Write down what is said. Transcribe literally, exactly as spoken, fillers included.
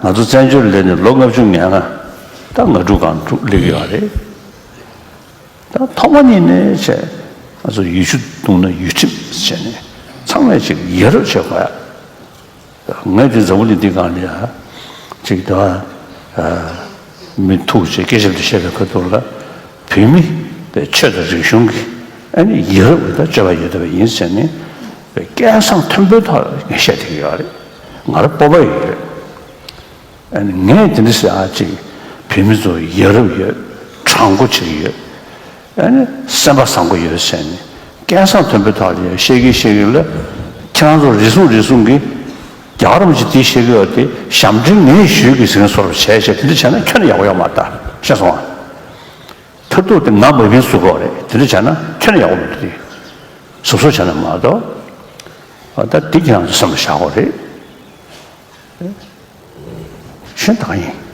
ང་ཚོ་བཙན་བྱོལ་སླེབས་ནས་ལོ་ལྔ་བཅུ་ང་ལྔ་ད་ང་དྲུག་སྒང་དྲུག་སླེབས་ཡོད་རེད། ད་ཐོག་མ་ཉིད་ནས་བྱས་ང་ཚོ་ཡུལ་ཆུ་བརྡུངས་ན་ཡུལ་ཁྲིམས་བྱས་ནས་ཚང་མས་ཅིག་ཡ་རབས་བྱེད་དགོས་ཡ། ངས་དེ་འཛམ་བུ་གླིང་འདི་སྒང་ལ་ཡ་ཅིག་ད་མི་ཐུག་ཅིག་སྐད་ཆ་འདི་བཤད་པའི་ཁ་ཐུག་ལ་བོད་མི་པའི་ཆོས་དང་རིག་གཞུང་གི་ཨ་ནི་ཡ་རབས་ཀྱི་ད་སྤྱོད་པ་ཡོད་བསྡད་པ་ཡིན་ཟེར་ནས་སྐད་གསང་མཐོན་པོའི་ཐོག་ལ་ངས་བཤད་བསྡད་ཀྱི་ཡོད་རེད། ང་ལ་སྤོབས་པ་ཡོད་རེད། ཨ་ནི་ངས་དེ་འདྲ་ཟེར་ཨ་ཅིག་བོད་མི་ཚོ་ཡ་རབས་ཡོད། དྲང་པོ་བྱེད་ཀྱི་ཡོད། ཨ་ནི་སེམས་པ་བཟང་པོ་ཡོད་ཟེར་ནས་སྐད་གསང་མཐོན་པོའི་ཐོག་ལ་ཡང་བཤད་ཀྱི་བཤད་ཀྱི་ལ། ཁྱེད་རང་ཚོ་རེ་ཟུང་རེ་ཟུང་གིས་རྒྱ་གར་མི་ཅིག་དེ་བཤད་ཀྱི་ཡོད་དེ་ཞབས་འདྲེན་ངས་ཞུས་ཀྱི་ཟེར་མཁན་བཟོ་འདྲ་བྱས་བྱས་དེ་འདྲ་བྱས་ན་ཁྱོན་ནས་ཡག་པོ་ཡོད་མ་རེད་ད། ཤེས་སོང་ཨ། མཐར་ཐུག་དེ་ང་མ་བིན་བཟོ་དགོས་རེད། དེ་འདྲ་བྱས་ན་ཁྱོན་ནས་ཡག་པོ་མི་འདུག་དེ་གཟབ་གཟབ་བྱས་ན་མ་གཏོགས། ཨ་ད་དེ་ཁྱེད་རང་ཚོ་སེམས་ལ་བཞག་དགོས་རེད། ཤེས་ད་ཡིན།